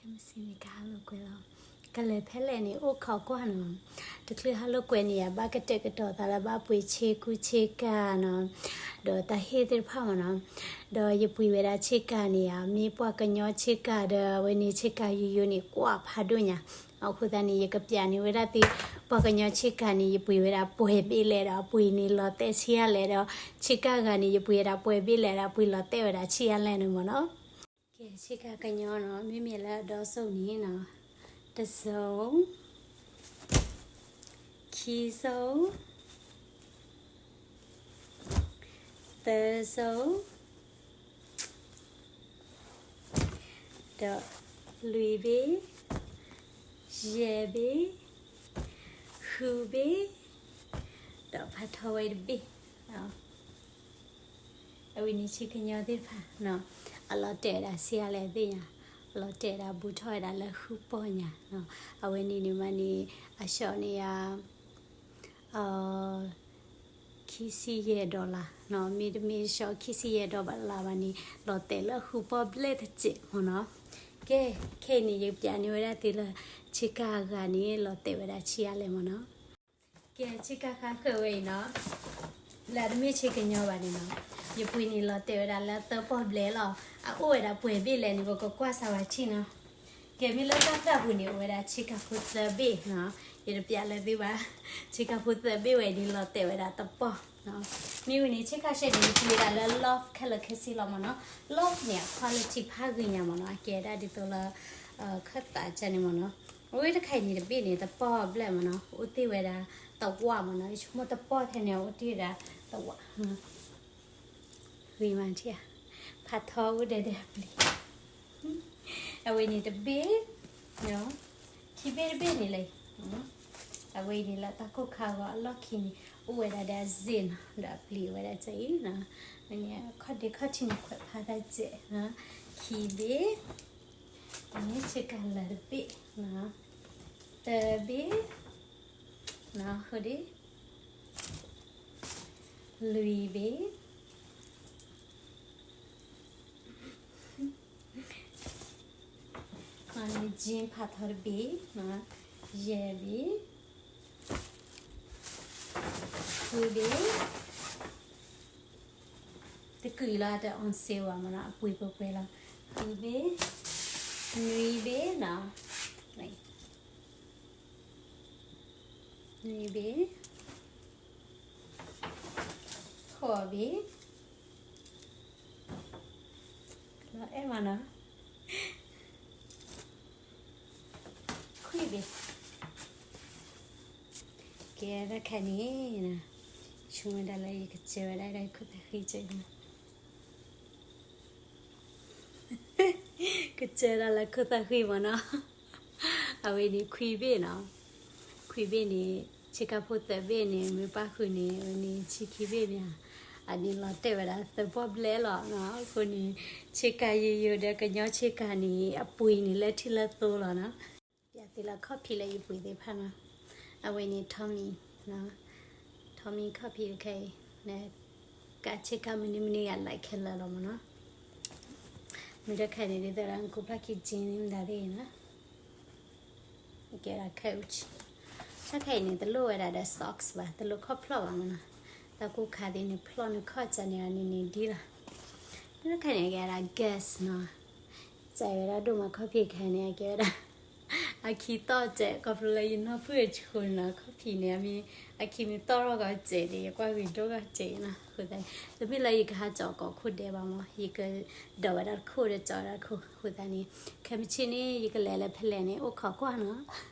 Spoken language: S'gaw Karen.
မုၢ်ဆ့ၣ်န့ၣ် ကဟးလိာ်ကွဲလီၤ. ကလဲၤဖဲလဲၣ်န့ၣ် အိၣ်ခိးကွၢ်နီၤ. တချုးဟးလိာ်ကွဲန့ၣ် ယဘၣ်ကတဲာ်ကတီၤသးလၢဘၣ်ပှ့ၤဆ့ကူဆ့ကၤနီၤ, ဒီးတၢ်ဟ့ၣ်သ့ၣ်တဖၣ်မ့ၢ်နီၤ. ဒီးယပှ့ၤဝဲဒၣ်ဆ့ကၤန့ၣ်ဧါ, မ့ၢ်ပှၤကညီဆ့ကၤဒီး အဝဲန့ၣ်ဆ့ကၤယိယိန့ၣ် ကွၢ်ဖးဒိၣ်ညါ. အဃိသတးန့ၣ် ယကပျးန့ၢ်ဝဲဒၣ်သု ပှၤကညီဆ့ကၤန့ၣ် ယပှ့ၤဝဲဒၣ်ပှဲၤဘ့ၣ်လဲၣ်ဒီး အပှ့ၤန့ၣ်လီၤတဲာ်ဆံးအါလဲၣ်ဒီး ဆ့ကၤဂၤန့ၣ် ယပှ့ၤဝဲဒၣ်ပှဲၤဘ့ၣ်လဲၣ်ဒီး အပှ့ၤလီၤတဲာ်ဝဲဒၣ်ဆံးအါလဲၣ်န့ၣ်မ့ၢ်နီၤ. ကဲ ဆ့ကၤကညီနီၤ, မ့မ့ၢ်လၢအဒီစိန့ၣ်နီၤ, တစိ, ခံစိ, သၢစိ, ဒီးလွံၢ်ဘ့ၣ်, ယဲၢ်ဘ့ၣ်, ဃုဘ့ၣ်, ဒီးဖးထီဝဲတဘ့ၣ်. အဝဲန့ၣ်ဆ့ကညီသ့ၣ်တဖၣ်နီၤ, အလီၤတဲာ်ဝဲဒၣ်ဆံးအါလဲၣ်သ့ၣ်ညါ, အလီၤတဲာ်ဝဲဒၣ်ဘူးထီၣ်ဝဲဒၣ်လၢဃုပီၢ်ညါနီၤ. အဝဲန့ၣ်န့ၣ်မးန့ၣ် အဆှီန့ၣ်ယၤ ခံဆံယဲၢ် dollar နီၤ, မ့တမ့ၢ်ဆှီခံဆံယဲၢ် dollar ဘၣ်န့ၣ် လီၤတဲာ်လၢဃုပီၢ်ဘျဲၣ်တစဲးမ့ၢ်နီၤ. ကဲ ခဲအံၤန့ၣ် ယကပျးန့ၢ်ဝဲဒၣ်သုလၢ ဆ့ကၤအဂၤန့ၣ် လီၤတဲာ်ဝဲဒၣ်ဆံးအါလဲၣ်မ့ၢ်နီၤ. ကဲ ဆ့ကၤဃါဃၢၤဝဲအံၤနီၤ, လၢအတမ့ၢ်ဆ့ကညီဘၣ်န့ၣ်နီၤ, ယပှ့ၤန့ၣ်လီၤတဲာ်ဝဲဒၣ်လၢသၢပီၢ်ဘျဲၣ်လီၤ. အအိၣ်ဝဲဒၣ်ပှဲၤဘ့ၣ်လဲၣ်န့ၣ် ပကကွၢ်စၢၤဝဲထံၣ်နီၤ. ကဲ မ့ၢ်လၢတၢ်သၢပူၤန့ၣ် အိၣ်ဝဲဒၣ်ဆ့ကၤဖိသၢဘ့ၣ်နီၤ, ယတပျးလၢသုဘၣ်. ဆ့ကၤဖိသၢဘ့ၣ်ဝဲန့ၣ် လီၤတဲာ်ဝဲဒၣ်တပီၢ်နီၤ. မ့ၢ်ဝံၤန့ၣ် ဆ့ကၤရှဲန့ၣ် ယပှ့ၤဝဲဒၣ်လၢ Loft ခဲလၢာ်ခဲဆ့လီၤမ့ၢ်နီၤ. Loft န့ၣ် အ quality ဖးဂ့ၤညါမ့ၢ်နီၤ, အကဲဒၣ်ဒ်သိးလၢ ခၢၣ်သးကန့ၣ်မ့ၢ်နီၤ. အဝဲတခါအံၤန့ၣ်တဘ့ၣ်န့ၣ် တပီၢ်ဘျဲၣ်မ့ၢ်နီၤ, အိၣ်တ့ၢ်ဝဲဒၣ်သဝးမ့ၢ်နီၤ, ယဆိကမိၣ်တပီၢ်ထဲန့ၣ် အိၣ်တ့ၢ်ဝဲဒၣ်သဝး ဂ့ၤမးထံၣ်ဧါ, ဖးထီအိၣ်ဒဲးဒဲးအပျံၤ, အဝဲန့ၣ်တဘ့ၣ်, ခံဘ့ၣ်တဘ့ၣ်န့ၣ်လဲၣ်, အဝဲအံၤန့ၣ်လၢတၢ်ကိၢ်ခါဂီၤအလီၢ်ခံန့ၣ် အိၣ်ဝဲဒၣ်ဒီးအစ့နီၤ, ဒီးအပျံၤဝဲဒၣ်ကအံၤနီၤ, ဝဲန့ၣ်ခီၣ်ဒ့ခီၣ်ထံးန့ၣ်ခွဲးဖးတၢ်စဲး, ခံဘ့ၣ်, န့ၣ်ဆ့ကၤလၢတဘ့ၣ်, တဘ့ၣ်, ဟဒ့ လွံၢ်ဘ့ၣ်, မ့ၢ်န့ၣ် jean ဖးထီတဘ့ၣ်, ယဲၢ်ဘ့ၣ်, ဃုဘ့ၣ်, တကုာ်လီၤတ on sale ဘၣ်မ့ၢ်နီၤ, အပှ့ၤပှဲၤပှဲၤလီၤ, ဃုဘ့ၣ်, နွံဘ့ၣ်နီၤ, နွံဘ့ၣ်, ဃိးဘ့ၣ်, လီၤအဲၣ်မးနီၤ, ခွံဘ့ၣ်, ကဲတၢ်ခဲန့ၣ်, ဆိကမိၣ်ဒၣ်လၢယကစၢၤဝဲဒၣ်ဒီးခိၣ်သးဃံစဲးနီၤ, ကစၢၤဒၣ်လၢခိၣ်သးဃံမ့ၢ်နီၤ, အဝဲန့ၣ်ခွံဘ့ၣ်နီၤ, ခွံဘ့ၣ်န့ၣ် ဆ့ကၤဖိသၢဘ့ၣ်န့ၣ် မ့ၢ်ပၣ်ဃုာ်န့ၣ် အဝဲန့ၣ်ဆံခံဘ့ၣ်မ့ၢ်ဧါ, အန့ၣ်လီၤတဲာ်ဝဲဒၣ်သၢပီၢ်ဘျဲၣ်လီၤနီၤ, အဃိန့ၣ် ဆ့ကၤယိယိဒီးကညီဆ့ကၤန့ၣ် အပှ့ၤန့ၣ်လၢထံလၢသိလီၤနီၤ. ပျးသုလၢခီၣ်ဖံးလၢယပှ့ၤသ့ၣ်တဖၣ်နီၤ, အဝဲန့ၣ် Tommy, Tommy ခီၣ်ဖံးတခါအံၤ, ကးဆ့ကၤမနုၤမနုၤယၤ like ခဲလၢာ်လီၤမ့ၢ်နီၤ, မ့ၢ်တခါန့ၣ် ဒ်သိးဒီးနကူဖျါခံက့န့ၣ်မတၤသ့ၣ်နီၤ, ကဲဒၣ်ခဲအူဆံ, တၢ်ခဲအံၤန့ၣ် တလိၣ်ဝဲဒၣ်ဒီး socks ဘၣ်, တလိၣ်ခီၣ်ဖျီၣ်ဘၣ်မ့ၢ်နီၤ, တၢ်ကိၢ်ခါသ့ၣ်န့ၣ် ဖျီၣ်န့ၣ်ခီၣ်စးန့ၣ်အန့ၣ်န့ၣ်ဒ်လီၤ, မ့ၢ်တခါန့ၣ် ကဲဒၣ် Guess နီၤ, စးဝဲဒၣ်ဒိၣ်မးခီၣ်ဖံးတခါန့ၣ် အကဲဝဲဒၣ် အခံတီၢ်စဲး ခီဖျိလၢယနီၢ်ဖုၣ်အဆူၣ်နီၤ, ခီၣ်ဖံးန့ၣ် အမ့ၢ် အခံမ့ၢ်တီၢ်ထီၣ်ကီးစဲးန့ၣ် ယကွၢ်ဂ့ၤဒိၣ်ကီးစဲးနီၤ, အဃိသတး တမ့ၢ်လၢယကဟးကၠီၤကိးခိၣ်ဒဲးဘၣ်မ့ၢ် ယကဒိးဝဲဒၣ်တခိၣ်ဒီးကၠီၤဝဲဒၣ်တခိၣ်, အဃိသတးန့ၣ် ခဲမုၢ်ဆ့ၣ်န့ၣ် ယကလဲၤလၢဖဲလဲၣ်န့ၣ် အိၣ်ခိးကွၢ်နီၤ